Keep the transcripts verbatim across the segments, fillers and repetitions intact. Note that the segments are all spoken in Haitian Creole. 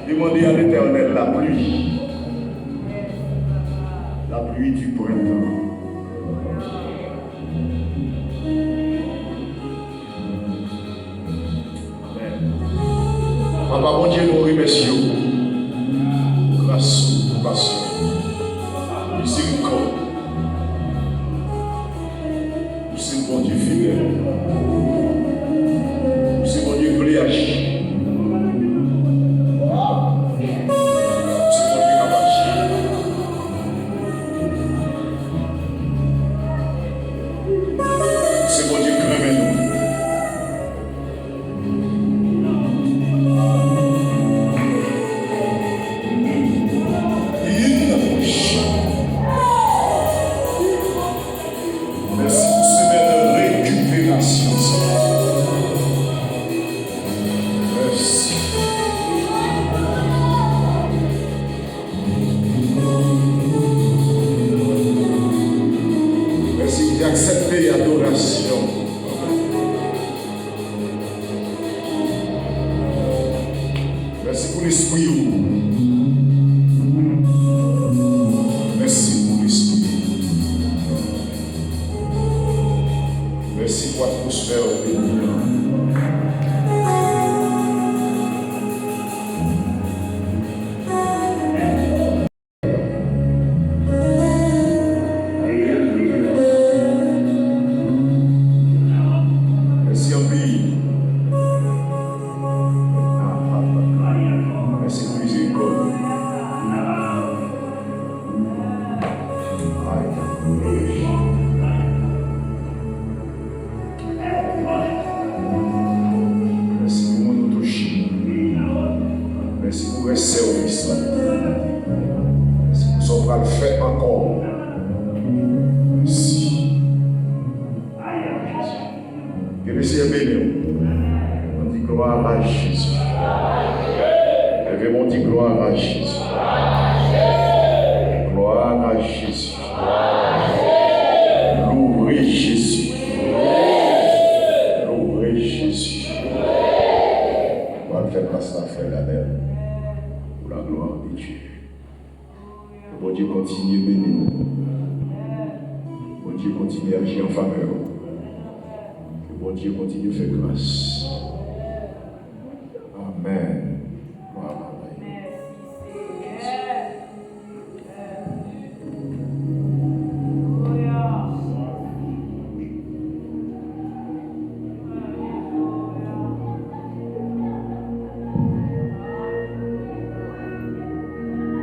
Demandez à l'Éternel la pluie, la pluie du printemps. Amèn. Papa Bondye, nou remèsye w pou gras ou, pou konpasyon ou, pou mizerikòd ou. Ou se Bondye fidèl. Ou se Bondye k vle aji. Ou se Bondye k ap aji. Ou se Bondye k renmen nou. Mèsi pou semèn rekiperasyon sa. Mèsi. Mèsi pou aksepte adorasyon. Mèsi pou lespri ou. Mèsi pou lespri ou. Mèsi pou atmosfè ou beni an. Mèsi anpil. Mèsi pou mizerikòd ou. Mèsi pou moun ou touche. Mèsi pou rès sèvis la. Mèsi pou sa w pral fè ankò. Mèsi. Ke Leseyè beni w. Ann di glwa a Jezi. Leve men w, di glwa a Jezi. Glwa a Jezi. Louwe Jezi. Louwe Jezi. Ou al fè plas la frè Danèl. Pou la glwa de Dye. Ke Bondye kontinye beni w. Bondye kontinye aji an favè w. Ke Bondye kontinye fè gras. Amèn. Glwa a Bondye.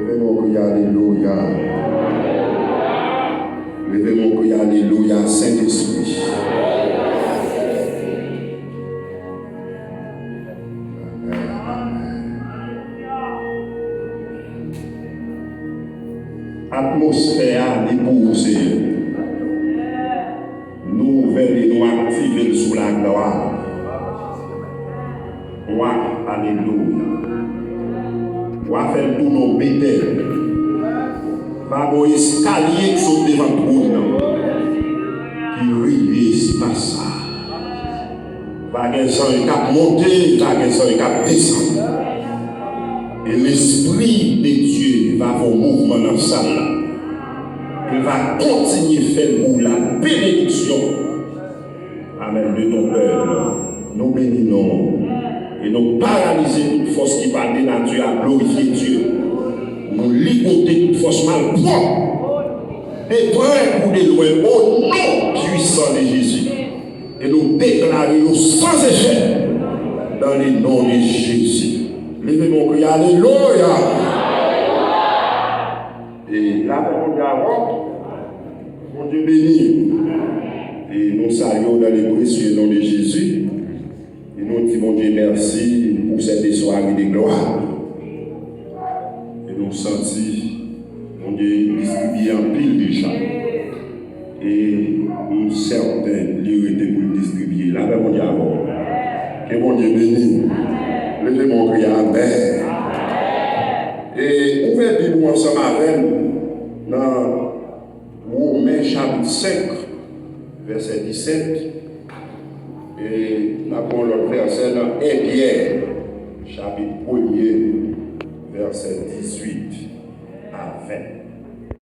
Leve men w, kriye alelouya. Leve men w, kriye alelouya, Sentespri. Atmosfè a, li pou ou, Seyè. Nou ouvè li, nou aktive l sou laglwa. Wa, alelouya. Wa fè l tounen w bete. Va gon eskalye k sot devan twòn nan, ki rive espas sa. Va gen zanj k ap monte, va gen zanj k ap desann. E Lespri de Dye va fè yon mouvman nan sal la. Ke l va kontinye fè l pou w la benediksyon. Amèn. De ton pèp, nou beni non w. E nou paralize tout fòs ki pa de nati a glorifye Dye. Nou ligote tout fòs malpwòp, de prè kou de lwen, o non pwisan de Jezi. E nou deklare yo san efè, dans le nom de Jésus. Leve men w, kriye alelouya. Beni. E nou salye w dans le précieux nom de Jésus. E nou di Bondye mèsi pou cette soirée de gloire. E nou santi Bondye distribiye anpil deja. E m sèten li rete pou l distribiye. Lapè Bondye avè w. Ke Bondye beni w. Leve men w, kriye amèn. E ouvè Bib ou ansanm avè m nan Women chapit senk, vèsè disèt. E n ap pran yon lòt vèsè nan en Pyè, chapit premye, vèsè dizuit a ven.